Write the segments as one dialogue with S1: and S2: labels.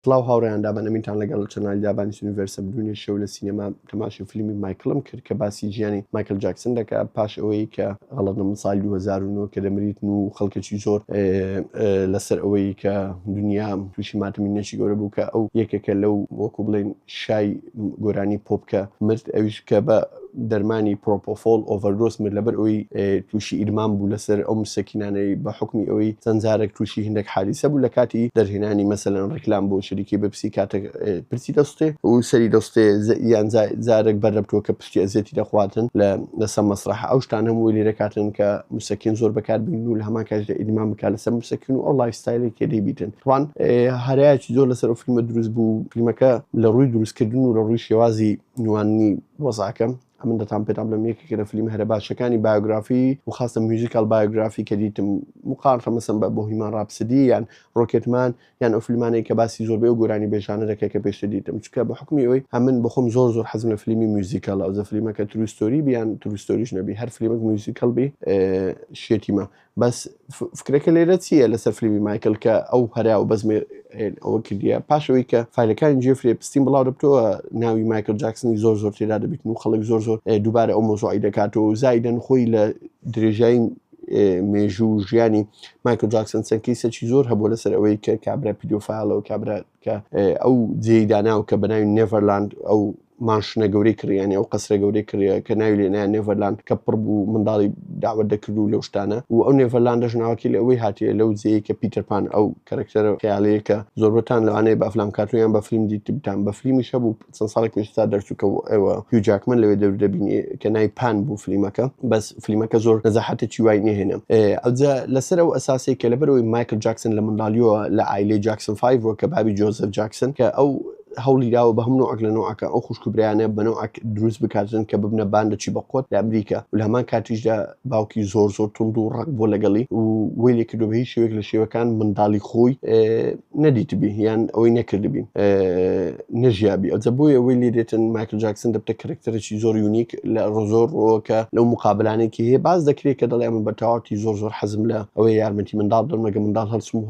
S1: سڵاو هاوڕێیان دابان ئەمینتان لەگەڵ لە channel ی دابانی universe م. دوێنێ شەو لە سینەما تەماشی فیلمی مایکڵم کرد کە باسی ژیانی مایکل جاکسن دەکا پاش ئەوەی کە غەڵەت نەبم ساڵی 2009 کە دەمریتن و خەڵکێکی زۆر لەسەر ئەوەی کە دنیا تووشی ماتەمینێکی گەورە بوو کە ئەو یەکێکە لەو وەکو بڵێن شای گۆرانی پۆپ کە مرد، ئەویش کە بە دەرمانی propofol overdose مرد لەبەر ئەوەی تووشی ئیدمان بوو لەسەر ئەو مسەکینانەی بە حوکمی ئەوەی چەند جارێک تووشی هندێک حادیسە بوو لە کاتی دەرهێنانی مەسەلەن ڕیکلام بۆ شەریکەی بپسی کاتێک پرچی دەسوتێ و سەری دەسوتێ یان جارێک بەرەبتووە کە پشتی ئەزیەتی دەخواتن لە لەسەر مەسرەح. ئەو شتانە هەمووی لێرە کاتن کە مسەکین زۆر بەکار بین و لە هەمان کاتیشدا ئیدمان بکات لەسەر مسەکین و ئەو lifestyle ێک کە دەیبیتن. تەبعەن هەرایەکی زۆر لەسەر ئەو فیلمە دروست بوو. فیلمەکە لە ڕووی دروستکردن و لە ڕووی شێوازی نواندنی وەزعەکە ئەمن دەتان پێتان بڵێم یەکێکە لە فیلمە هەرە باشەکانی biography و خاستە musical biography کە دیتم، مقارنە مەسەن بە Bohemian Rhapsody یان Rocketman یان ئەو فیلمانەی کە باسی زۆربەی ئەو گۆرانی بێژانە دەکەن کە پێشتر دیتم، چونکە بە حوکمی ئەوەی ئەمن بەخۆم زۆر زۆر حەزم لە فیلمی musical ە، ئەوجا فیلمەکە true story بی یان true story ش نەبی هەر فیلمێک musical بی شێتیمە. بەس فکرەکە لێرە چییە لەسەر فیلمی مایکل کە ئەو هەرا و بەزمێ ئەوە کردیە پاش ئەوەی کە فایلەکانی جێفری ئێپستین بڵاو دەبتەوە ناوی مایکل جاکسنی زۆر زۆر تێدا دەبیتن و خەڵک زۆر زۆر دووبارە ئەو مۆزوعی دەکاتەوە و زایدەن خۆی لە درێژایی مێژوو و ژیانی مایکل جاکسن چەند case ێکی زۆر هەبوو لەسەر ئەوەی کە کابرا pedophile ە و کابرا کە ئەو جێی داناو کە بە ناوی نێڤەرلاند ئەو mansion ە گەورەی کڕی یانی ئەو قەسرە گەورەی کڕیە کە ناوی لێنایە نێڤەرلاند کە پڕ بوو منداڵی داوەت دەکرد و لەو شتانە و ئەو نێڤەرلاندەش ناوەکەی لە ئەوەی هاتیە لەو جێیەی کە پیتەر پان ئەو character ە خەیاڵیە کە زۆربەتان لەوانەیە بە ئەفلام کارتۆن یان بە فیلم دیتبتان بە فیلمیش هەبوو چەند ساڵێک پێش ئێستا دەرچوو کە ئەوە هیو جاکمەن لەوێ دەور دەبینی کە ناوی پان بوو فیلمەکە بەس فیلمەکە زۆر نەزاحەتێکی وای نهێنا. ئەوجا لەسەر ئەو ئەساسەی کە لەبەرئەوەی مایکل جاکسن لە منداڵیەوە لە عایلەی جاکسن five بووە کە بابی جۆزێف جاکسن کە ئەو هەوڵی داوە بە هەموو نوعەک لە نوعەکە ئەو خوشک و برایانە بە نوعەک دروست بکاتن کە ببنە باندەکی بەقوەت لە ئەمریکا و لە هەمان کاتیشدا باوکی زۆر زۆر توند و ڕەق بووە لەگەڵی و وەی لێ کردووە بە هیچ شێوەیەک لە شێوەکان منداڵی خۆی نەدیتبی یان ئەوەی نەکردبی نەژیابی. ئەوجا بۆیە وەی لێ دێتن مایکل جاکسن دەبتە character ێکی زۆر unique لە زۆر ڕۆکە لەو مقابلانێکی هەیە باس دەکرێت کە دەڵێ من بە تەواوەتی زۆر زۆر حەزم لە ئەوەیە یارمەتی منداڵ بدەم مەگە منداڵ هەڵسم و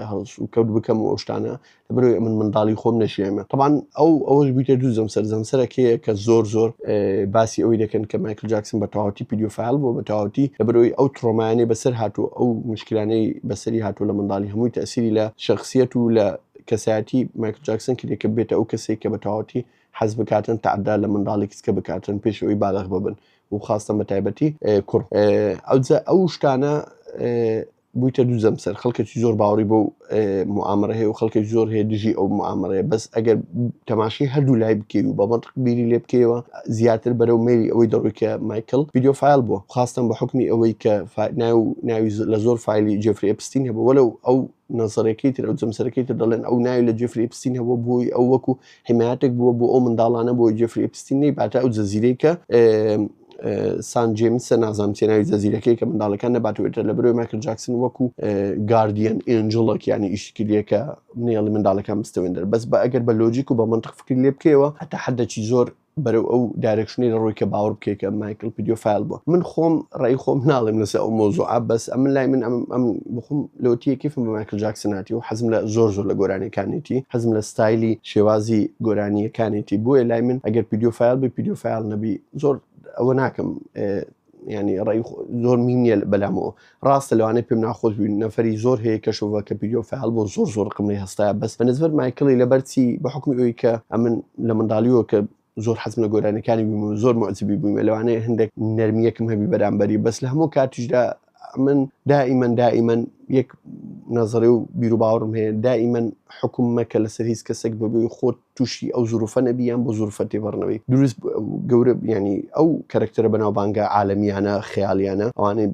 S1: هەڵس و کەوت بکەم و ئەو شتانە لەبەرئەوەی ئەمن منداڵی خۆم نەژیامە. تەبعەن ئەو ئەوەش بوویتە دوو جەمسەر، جەمسەرەکەیە کە زۆر زۆر باسی ئەوەی دەکەن کە مایکل جاکسن بە تەواوەتی pedophile بووە بە تەواوەتی لەبەرئەوەی ئەو trauma یانەی بەسەر هاتوو ئەو مشکلانەی بەسەری هاتوو لە منداڵی هەمووی تەسیری لە شخصیت و لە کەسایەتی مایکل جاکسن کردی کە بێتە ئەو کەسێک کە بە تەواوەتی حەز بکاتن تەعدا لە منداڵی کچکە بکاتن پێش ئەوەی بالغ ببن و خاستە بە تایبەتی کوڕ. ئەوجا ئەو شتانە بوویتە دوو جەمسەر، خەڵکێکی زۆر باوەڕی بەو موئامەرە هەیە و خەڵکێکی زۆر هەیە دژی ئەو موئامەرەیە. بەس ئەگەر تەماشای هەردوو لای بکەی و بە مەنتق بیری لێ بکەیەوە زیاتر بەرەو مەیلی ئەوەی دەڕۆی کە مایکل pedophile بووە، خاستەن بە حوکمی ئەوەی کە ناوی لە زۆر فایلی جێفری ئێپستین هەبوو، وەلەو ئەو نەزەرەکەی تر ئەو جەمسەرەکەی تر دەڵێن ئەو ناوی لە جێفری ئێپستین هەبووە بۆی ئەو وەکو حیمایەتێک بووە بۆ ئەو منداڵانە بۆی جێفری ئێپستین نەیباتە ئەو جەزیرەی کە سان جیمسە نازانم چێ ناوی جەزیرەکەی کە منداڵەکان نەباتوێتە لە برۆی مایکل جاکسن وەکو guardian angel ەک یانی ئیشی کردیە کە نێڵی منداڵەکان بستەوێن دەر. بەس بە ئەگەر بە logic و بە مەنتق فکری لێ بکەیەوە هەتا حدێکی زۆر بەرەو ئەو direction ەی دەڕۆی کە باوەڕ بکەی کە مایکل pedophile بووە. من خۆم ڕای خۆم ناڵێم لەسەر ئەو مۆزوعە، بەس ئەمن لای من ئەم ئەم بخۆم لەوەتیە کیفم بە مایکل جاکسن هاتی و حەزم لە زۆر زۆر لە گۆرانیەکانیتی، حەزم لە ستایلی شێوازی گۆرانیەکانیتی، بۆیە لای من ئەگەر pedophile بی pedophile نەبی زۆر ئەوە ناکەم، ینی ڕای زۆر میم نییە بەلامەوە. ڕاستە لەوانەیە پێم ناخۆش بوو نەفەری زۆر هەیە کەشەوە کە pedophile بۆ زۆر زۆر ڕقم لێ هەستایە، بەس بە نسبەت مایکڵی لەبەر چی بە حوکمی ئەوی کە ئەمن لە منداڵیەوە کە زۆر حەزم لە گۆرانیەکانی بووم و زۆر معجبی بوویمە لەوانەیە هەندێک نەرمیەکم هەبی بەرامبەری، بەس لە هەموو کاتیشدا من دائیمەن دائیمەن یەک نەزەری و بیروباوەڕم هەیە، دائیمەن حکوم مەکە لەسەر هیچ کەسێک بەبێ خۆت تووشی ئەو زروفە نەبی یان بۆ زروفە تێپەڕنەوەی دروست گەورە، ینی ئەو character ە بەناوبانگە عالەمیانە خەیاڵیانە ئەوانەی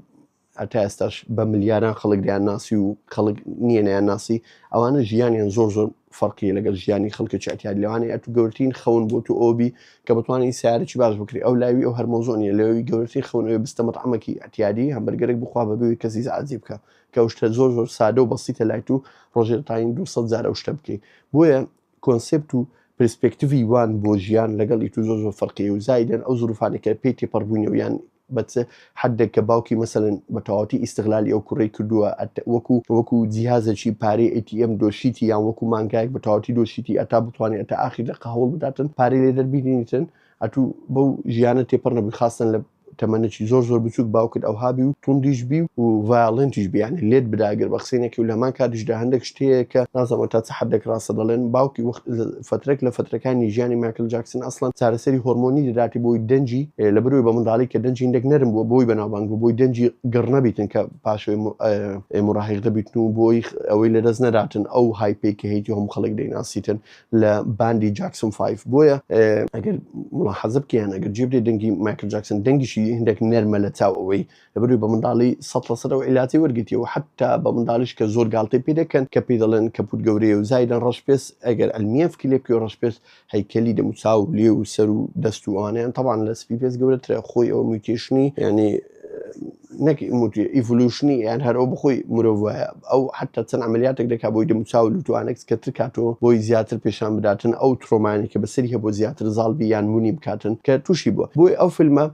S1: هەتا ئێستاش بە ملیاران خەڵک دەیان ناسی و خەڵک نییە نەیان ناسی، ئەوانە ژیانیان زۆر زۆر فەرقیە لەگەڵ ژیانی خەڵکێکی ئەتیادی. لەوانەیە ئەتوو گەورەترین خەون بۆ تو ئەوە بی کە بتوانانی سیارێکی باش بکری، ئەو لاوی ئەو هەرمۆزۆ نییە، لەوی گەورەترین خەون ئەوێ بستە مەطعەمەکی ئەتیادی هەمبەرگەرێک بخوا بەبێ ئەوەی کەس ئیزعاجی بکا، کە ئەو شتە زۆر زۆر سادە و بەسیتە لای تو ڕۆژێ دەتوانین 200 جار ئەو شتە بکەی. بۆیە concept و perspective ی وان بۆ ژیان لەگەڵ ئی تو زۆر زۆر فەرقیە و زایدەن ئەو زروفانەی کە پێی تێپەڕبووینەوە یان بە چ حدێک کە باوکی مەسەلەن بە تەواوەتی ئیستغلالی ئەو کوڕەی کردووە وەکو وەکو جیهازێکی پارەی ATM دۆشیتی یان وەکو مانگایەک بە تەواوەتی دۆشیتی ئەتا بتوانێت ئەتا ئاخیر دەقە هەوڵ بداتن پارەی لێ دەربینیتن ئەتوو بەو ژیانە تێپەڕ نەبووی خاستەن لە تەمەنێکی زۆر زۆر بچووک باوکت ئەوها بی و توندیش بی و violent یش بی یانی لێت بدا گەر بە قسەی نەکەی و لە هەمان کاتیشدا هەندێک شت هەیە کە نازانم تا چ حەدێک ڕاستە دەڵێن باوکی وەخت فەترەک لە فەترەکانی ژیانی مایکل جاکسن ئەسڵەن چارەسەری هۆرمۆنی دەداتی بۆی دەنگی لەبەرئەوەی بە منداڵی کە دەنگی هندێک نەرم بووە بۆی بەناوبانگ بوو بۆی دەنگی گڕ نەبیتن کە پاشەوەی مراهق دەبیتن و بۆی ئەوەی لەدەست نەداتن ئەو hype ەی کە هەیتی هەموو خەڵک دەیناسیتن لە باندی جاکسن 5 بۆیە ئەگەر ملاحەزە بکەیان ئەگەر جێ بدەیت دەنگی مایکل جاکسن دەنگیشی هندێک نەرمە لە چاو ئەوەی لەبەروی بە منداڵی 100% ئەو عیلاجی وەرگرتیەوە حتا بە منداڵیش کە زۆر گاڵتەی پێ دەکەن کە پێی دەڵێن کەپوت گەورەیە و زایدەن ڕەشپێست ئەگەر علمیە فکری لێ بکەی ڕەشپێست هەیکەلی دەموچاو و لێو و سەر و دەست و ئەوانەیان تەبعەن لە سپی پێست گەورەترە خۆی ئەوە mutation ی یعنی نەک evolution ی یان هەر ئەو بخۆی مرۆڤ وایە ئەو حتا چەند عملیاتێک دەکا بۆی دەموچاو لوتوانێک کەتر کاتەوە بۆی زیاتر پێشان بداتن ئەو trauma انی کە بەسەری هەبوو زیاتر زاڵبی یان ونی بکاتن کە تووشی بووە بۆی ئەو فیلمە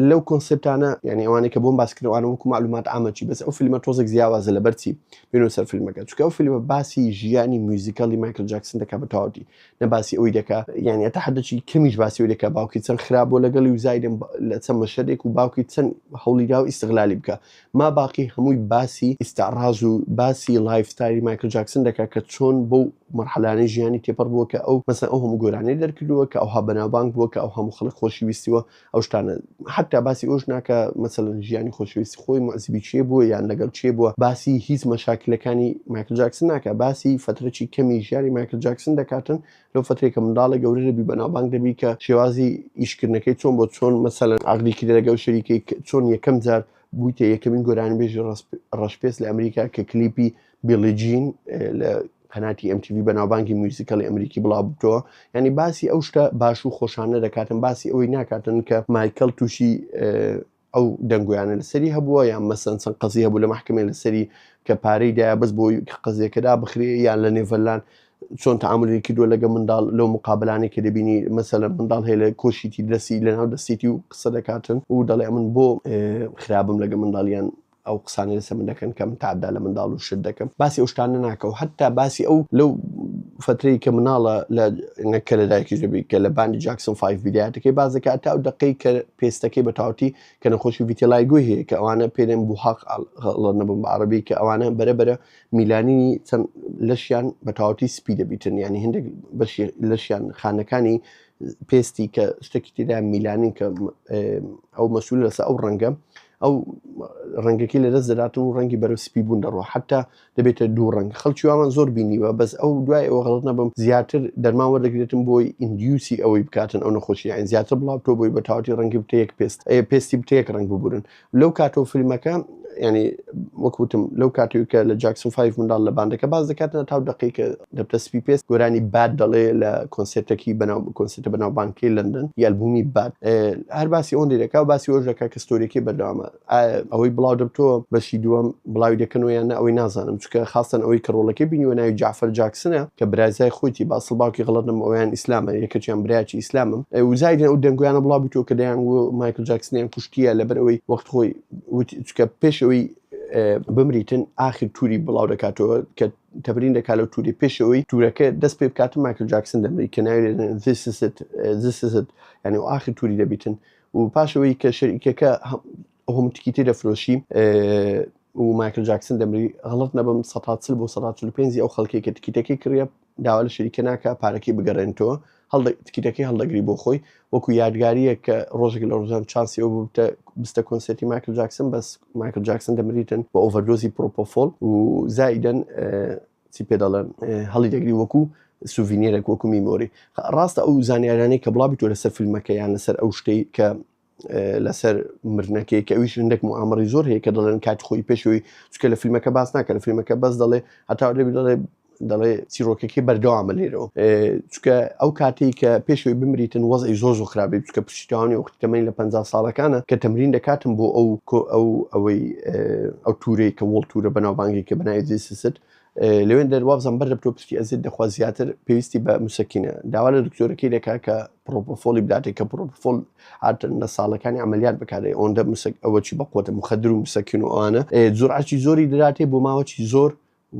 S1: لەو concept انە یعنی ئەوانەی کە بۆم باس کردوانە وەکو معلومات عامەچی بەس ئەو فیلمە تۆزێک جیاوازە لەبەر چی بینۆ سەر فیلمەکە چونکە ئەو فیلمە باسی ژیانی musical ی مایکل جاکسن دەکا بە تەواوەتی نە باسی ئەوی دەکا یعنی تا حدێکی کەمیش باسی ئەوی دەکا باوکی چەند خراپ بۆ لەگەڵی و زایدن لە چەند مەشەدێک و باوکی چەند هەوڵیدا و ئیستغلالی بکە ما باقی هەمووی باسی ئیستعراز و باسی lifestyle ی مایکل جاکسن دەکا کە چۆن بەو مەرحەلانەی ژیانی تێپەڕ بووە کە ئەو مەسەن ئەو هەموو گۆرانیی دەرکردووە کە ئەوها بەناوبانگ بووە کە ئەو هەموو خەڵک خۆشی ویستیوە ئەو شتانە حتا باسی ئەوش ناکە مەسەلەن ژیانی خۆشەویستی خۆی معزبی چێ بووە یان لەگەڵ چێ بووە باسی هیچ مەشاکلەکانی مایکل جاکسن ناکە باسی فترەی کەمی ژیانی مایکل جاکسن دەکاتن لەو فترێک کە منداڵە گەورە دەبی بەناوبانگ دەبی کە شێوازی ئیشکردنەکەی چۆن بۆ چۆن مەسەلەن عەقدی کرد لەگەڵ شەریکەی چۆن یەکەم جار بوویتە یەکەمین گۆرانیبێژی ڕەشپێست لە ئەمریکا کە کلیپی بیڵی جین لە قەناتی MTV بەناوبانگی musical ی ئەمریکی بڵاو بتەوە ینی باسی ئەو شتە باش و خۆشانە دەکاتن باسی ئەوەی ناکاتن کە مایکل تووشی ئەو دەنگۆیانە لەسەری هەبووە یان مەسەن چەند قەزی هەبوو لە محکمەی لەسەری کە پارەی دایە بەس بۆی قەزیەکەدا بخرێ یان لە نێڤەرلاند چۆن تعاملی کردووە لەگە منداڵ لەو مقابلانی کە دەبینی مەسەلە منداڵ هەیە لە کۆشیتی دەستی لەناو دەستێتی و قسە دەکاتن و دەڵێ من بۆ خراپم لەگە منداڵیان ئەو قسانەی لەسەر من دەکەن کە من تەعەدا لە منداڵ و شت دەکەم باسی ئەو شتانە ناکە و حتا باسی ئەو لەو فترەی کە مناڵە لە نەکە لە دایکیش دەبی کە لە باندی جاکسن 5 بیدایەتەکەی باز دەکات تا ئەو دەقەی کە پێستەکەی بە تەواوەتی کە نەخۆشی vitiligo ی هەیە کە ئەوانە پێ دەن بوهاق غەڵەت نەبم بە عەرەبی کە ئەوانە بەرە بەرە میلانینی چەند لەشیان بە تەواوەتی سپی دەبیتن یعنی هەندێک بەشی لەشیان خانەکانی پێستی کە شتێکی تێدا میلانین کە ئەو مەسول لەسەر ئەو ڕەنگە ئەو ڕەنگەکەی لە دەست دەدات و ڕەنگی بەرەو سپی بوون دەڕۆ حتا دەبێتە دوو ڕەنگ خەڵکی وامان زۆر بینیوە بەس ئەو دوای ئەوە غەڵت نەبم زیاتر دەرمان وەردەگرێتم بۆی induce ی ئەوەی بکاتن ئەو نەخۆشی یان زیاتر بڵاو تۆ بۆی بە تاوەتی ڕەنگی بتە یەک پێست پێستی بتە یەک ڕەنگ ببورن لەو کاتەوە فیلمەکە ینی وەک وتم لەو کاتێک کە لە جاکسن 5 منداڵ لە باندەکە باز دەکاتنە تاو دقی کە دەبتە سپی پێست گۆرانی Bad دەڵێ لە کۆنسێرتەکی بەناو کۆنسێرتە بەناوبانگکەی لەندەن ی ئەلبومی Bad هەر باسی ئەوەندەی دەکا و باسی ئەوەش دەکا کە story ەکەی بەردەوامە ئایا ئەوەی بڵاو دەبتەوە بەشی دووەم بڵاوی دەکەنەوە یان نا ئەوەی نازانم چونکە خاستەن ئەوەی کە ڕۆڵەکەی بینیوە ناوی جەعفەر جاکسنە کە برازای خۆیتی بە ئەسڵ باوکی غەڵەت نەبم ئەویان ئیسلامە یەکەکیان برایەکی ئیسلامم و زایدن ئەو دەنگۆیانە بڵاو بیتەوە کە دەیان گوت مایکل جاکسنیان کوشتیە لەبەر ئەوەی وەخت خۆی وتی چونکە پێش ئەوەی بمریتن ئاخر tour ی بڵاو دەکاتەوە کە تەمرین دەکات لەو tour ی پێش ئەوەی tour ەکە دەست پێ بکات مایکل جاکسن دەمری کە ناوی This Is It This Is It یعنی و ئاخر tour ی دەبیتن و پاش ئەوەی کە شەریکەکە هەم تیکیتی دەفرۆشی و مایکل جاکسن دەمری غەڵەت نەبم 140 بۆ 145 ئەو خەڵکی کە تیکیتەکەی کڕیە داوا لە شەریکە ناکە پارەکەی بگەڕێنتەوە تیکیتەکەی هەڵدەگری بۆ خۆی وەکو یادگاریە کە ڕۆژێک لە ڕۆژان چانسی ئەو ببتە بستە کۆنسێرتی مایکل جاکسن بەس مایکل جاکسن دەمریتن بە overdose ی propofol و زائیدەن چی پێ دەڵێن هەڵی دەگری وەکو souvenir ێک وەکو memory ڕاستە ئەو زانیارانەی کە بڵاوی تۆ لەسەر فیلمەکە یان لەسەر ئەو شتەی کە لەسەر مردنەکەی کە ئەویش هەندێک موئامەڕی زۆر هەیە کە دەڵێن کات خۆی پێشەوەی چکە لە فیلمەکە باس ناکە لە فیلمەکە بەس دەڵێ هەتا دەبی دەڵێ دەڵێ چیرۆکەکەی بەردەوامە لێرەوە چکە ئەو کاتێک کە پێشەوەی بمریتن وەزعی زۆر زۆر خراپی چکە پشتیوانی وەختی تەمەنی لە 50 ساڵەکانە کە تەمرین دەکاتم بۆ ئەو کۆ ئەو ئەوەی ئەو tour ەی کە world tour ە بەناوبانگی کە بەناوی This Is It. لەوێن دەر وابزانم بەر لە تۆ پشتی ئەزیەت دەخوا زیاتر پێویستی بە مسەکینە داوا لە دکتۆرەکەی دەکا کە پرۆپۆفۆلی بداتێ کە پرۆپۆفۆل هاتن لە ساڵەکانی عملیات بکارێ ئەوەندە مسەک ئەوە چی بەقوتە مخدر و مسەکین و ئەوانە جورعەکی زۆری دەداتێ بۆ ماوەکی زۆر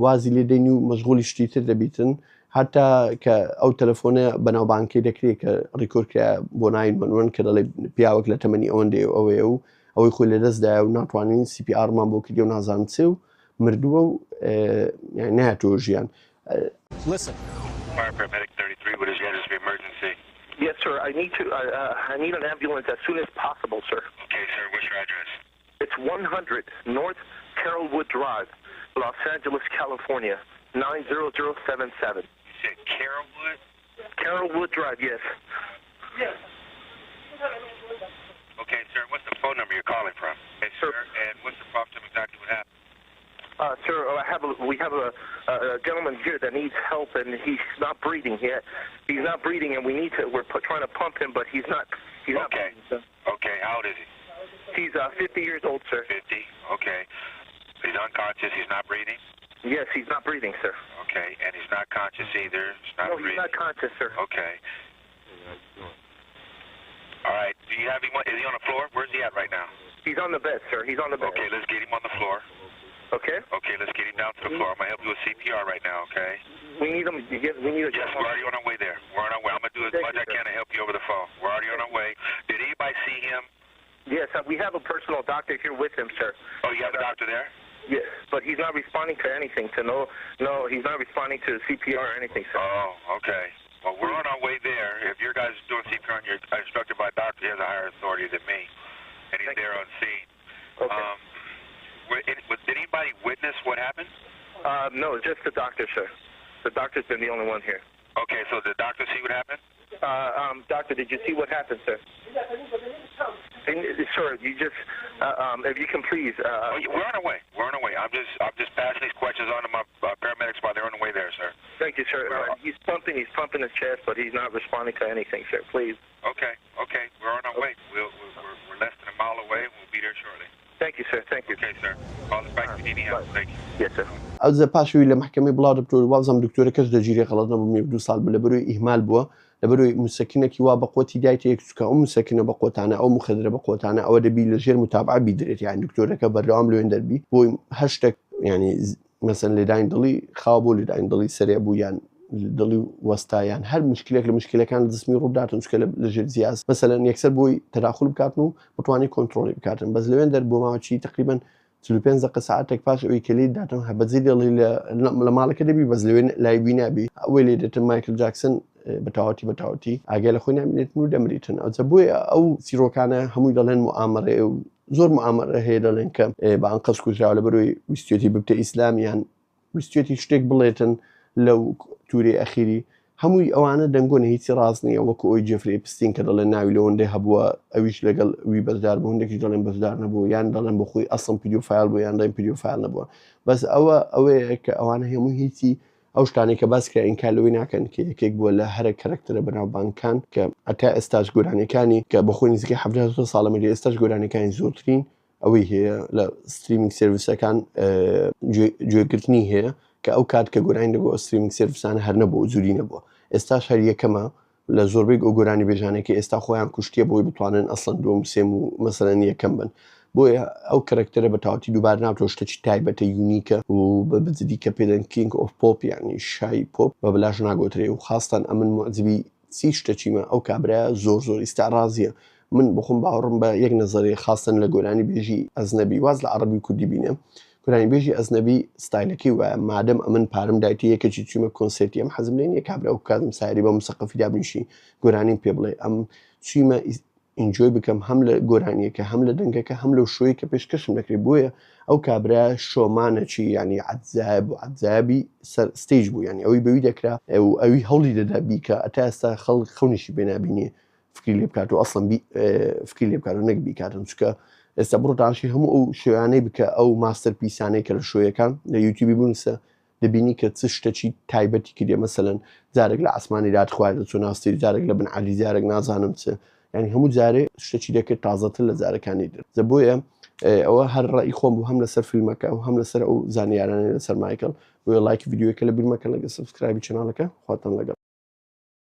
S1: وازی لێ دێنی و مەشغولی شتی تر دەبیتن هەتا کە ئەو تەلەفۆنە بەناوبانکەی دەکرێت کە record کرا بۆ nine one one کە دەڵێ پیاوەک لە تەمەنی ئەوەندەیە و ئەوەیە و ئەوەی خۆی لەدەستدایە و ناتوانین CPR مان بۆ کردی و نازانم چێ و مردووە و نایەتەوە ژیان.
S2: Listen. Fire paramedic 33, what is your address of emergency?
S3: Yes, sir. I need to. Uh, I need an ambulance as soon as possible, sir.
S2: Okay, sir. What's your address?
S3: It's 100 North Carolwood Drive, Los Angeles, California, 90077.
S2: You said Carolwood?
S3: Carolwood Drive, yes.
S2: Yes. Okay, sir. What's the phone number you're calling from? Okay, sir. And what's the problem exactly what happened?
S3: Uh, sir, I have a, we have a, a gentleman here that needs help, and he's not breathing yet. He's not breathing, and we need to. We're pu- trying to pump him, but he's not. He's not
S2: Okay.
S3: breathing, sir.
S2: Okay, how old is he?
S3: He's uh, 50 years old, sir.
S2: 50. Okay. He's unconscious. He's not breathing.
S3: Yes, he's not breathing, sir.
S2: Okay, and he's not conscious either. He's not
S3: No, he's
S2: breathing.
S3: not conscious, sir.
S2: Okay. All right. Do you have him? On, is he on the floor? Where's he at right now?
S3: He's on the bed, sir. He's on the bed.
S2: Okay, let's get him on the floor.
S3: Okay.
S2: Okay, let's get him down to the floor. I'm gonna help you with CPR right now. Okay.
S3: We need him. to get- We need a.
S2: Yes, we're already on our way there. We're on our way. I'm gonna do as
S3: Thank
S2: much
S3: you,
S2: I
S3: sir.
S2: can to help you over the phone. We're already on our way. Did anybody see him?
S3: Yes, uh, we have a personal doctor here with him, sir.
S2: Oh, you have a doctor there?
S3: Yes, but he's not responding to anything. To no, no, he's not responding to CPR or anything, sir.
S2: Oh, okay. Well, we're on our way there. If your guys are doing CPR and you're instructed by a doctor, he has a higher authority than me, and he's
S3: Thank you.
S2: there on scene.
S3: Okay.
S2: Um, were, it, was, did anybody witness what happened?
S3: Uh, no, just the doctor, sir. The doctor's been the only one here.
S2: Okay, so did the doctor see what happened?
S3: Uh, um, doctor, did you see what happened, sir? And, uh, sir, you just, uh, um, if you can please. Uh,
S2: Oh, yeah, we're on our way. We're on our way. I'm just, I'm just passing these questions on to my uh, paramedics while they're on the way there, sir.
S3: thank you, sir. Uh, he's pumping, he's pumping his chest, but he's not responding to anything, sir. Please.
S2: Okay, okay. We're on our way. We'll, we're, we're, we're less than a mile away. We'll be there shortly.
S3: Thank you, sir. Thank you.
S2: Okay, sir. Call us back if you need any help. Thank you.
S3: Yes, sir.
S1: ئەوجا پاش ئەوی لە مەحکەمەی بڵاو دەبتەوە وابزانم دکتۆرەکەش دەگیرێ غەڵەت نەبووم یەک دوو ساڵ بوو لەبەرەوەی ئیهمال بووە لەبەرەوەی مسەکنێکی وا بەقوەتی دایتە یەک چکە ئەو مسەکنە بەقوەتانە ئەو مخدرە بەقوەتانە ئەوە دەبی لە ژێر متابعە بیدرێت یان دکتۆرەکە بەردەوام لەوێن دەربی بۆی هەر شتێک یعنی مەسەن لێدانی دڵی خاو بۆ لێدانی دڵی سەرێ بوو یان دڵی وەستا یان هەر مشکلێک لە مشکلەکان جسمی ڕووبداتن چکە لە ژێر زیاز مەسەلەن یەکسەر بۆی تەداخل بکاتن و بتوانێت کۆنترۆڵی بکاتن بەس لەوێن دەر بۆ ماوەی تقریبا 45 دقیقە ساعتێک پاش ئەوی کە لێی داتن هەبەجێ دڵی لە ماڵەکە دەبی بەس لەوێ لای وی نابی ئەوەی لێ دێتن مایکل جاکسن بەتەواوەتی بەتەواوەتی ئاگای لە خۆی نامێنێتن و دەمریتن ئەوجا بۆیە ئەو چیرۆکانە هەمووی دەڵێن موئامەرەیە و زۆر موئامەرە هەیە دەڵێن کە بە ئەنقەست کوژراوە لەبەرەوەی ویستێتی ببتە ئیسلام یان ویستێتی شتێک بڵێتن لەو تورەی ئەخیری هەمووی ئەوانە دەنگۆن هیچی ڕاست نییە وەکو ئەوی جێفری ئێپستین کە دەڵێن ناوی لەوەندەی هەبووە ئەویش لەگەڵ وی بەشدار بوو هەندێکیش دەڵێن بەشدار نەبوو یان دەڵێن بۆ خۆی ئەسڵن pedophile بوو یان دەڵێن pedophile نەبووە بەس ئەوە ئەوەیە کە ئەوانە هەموو هیچی ئەو شتانەی کە باس کرا ئینکار لەوەی ناکەن کە یەکێک بووە لە هەرە کەرەکتەرە بەناوبانگکان کە هەتا ئێستاش گۆرانیەکانی کە بەخۆی نزیکەی 70 هەشتا ساڵە مردیە ئێستاش گۆرانیەکانی زۆرترین ئەوەی هەیە لە streaming service ەکان گوێگرتنی هەیە کە ئەو کات کە گۆرانی دەگۆ streaming service انە هەر نەبوو جوری نەبووە ئێستاش هەر یەکەمە لە زۆربەی ئەو گۆرانی بێژانەی کە ئێستا خۆیان کوشتیە بۆی بتوانن ئەسڵەن دووەم سێم و مەسەلەن یەکەم بن بۆیە ئەو کەرەکتەرە بە تەواوەتی دووبار نابێتەوە شتێکی تایبەتە unique ە و بە بجدی کە پێ دەن king of pop یعنی شای پۆپ بە بەلاش ناگۆترێ و خاستان ئەمن معجبی چی شتەچیمە ئەو کابرایە زۆر زۆر ئیستعراضیە من بخۆم باوەڕم بە یەک نەزەری خاستن لە گۆرانی بێژی ئەزنەبی واز لە عەڕەبی و کوردی بینێ گۆرانیبێژی ئەزنەبی ستایلەکەی وایە مادەم ئەمن پارەم دایتێ یەکەکی چوومە کۆنسێرتی ئەم حەزم لێ نییە کابرا وەکو کازم سایری بە مسەقەفی دابنیشی گۆرانیم پێ بڵێ ئەم چوومە enjoy بکەم هەم لە گۆرانیەکە هەم لە دەنگەکە هەم لەو show ی کە پێشکەشم دەکرێت بۆیە ئەو کابرا showman ەکی ینی عەجایب و عەجایبی سەر stage بوو ینی ئەوی بەوی دەکرا و ئەوی هەوڵی دەدا بیکە ئەتا ئێستا خەڵک خەونیشی پێ نابینێ فکری لێ بکات و ئەسڵەن بی فکری لێ بکات و نەک بیکاتن چونکە ئێستا بڕۆ تاشی هەموو ئەو show یانەی بکە ئەو masterpiece انەی کە لە show یەکان لە یوتیوبی بنووسە دەبینی کە چ شتەکی تایبەتی کردێ مەسەلەن جارێک لە ئاسمانی دات خوارد دەچوو ناستری جارێک لە بن عەلی جارێک نازانم چ یعنی هەموو جارێ شتەکی دەکرد تازەتر لە جارەکانی تر جا بۆیە ئەوە هەر ڕەئی خۆم بوو هەم لەسەر فیلمەکە و هەم لەسەر ئەو زانیارانەی لەسەر مایکل. بۆیە لایکی ڤیدیۆکە لە بیرمەکە لەگە subscribe ی channel ەکە. خواتان لەگەڵ.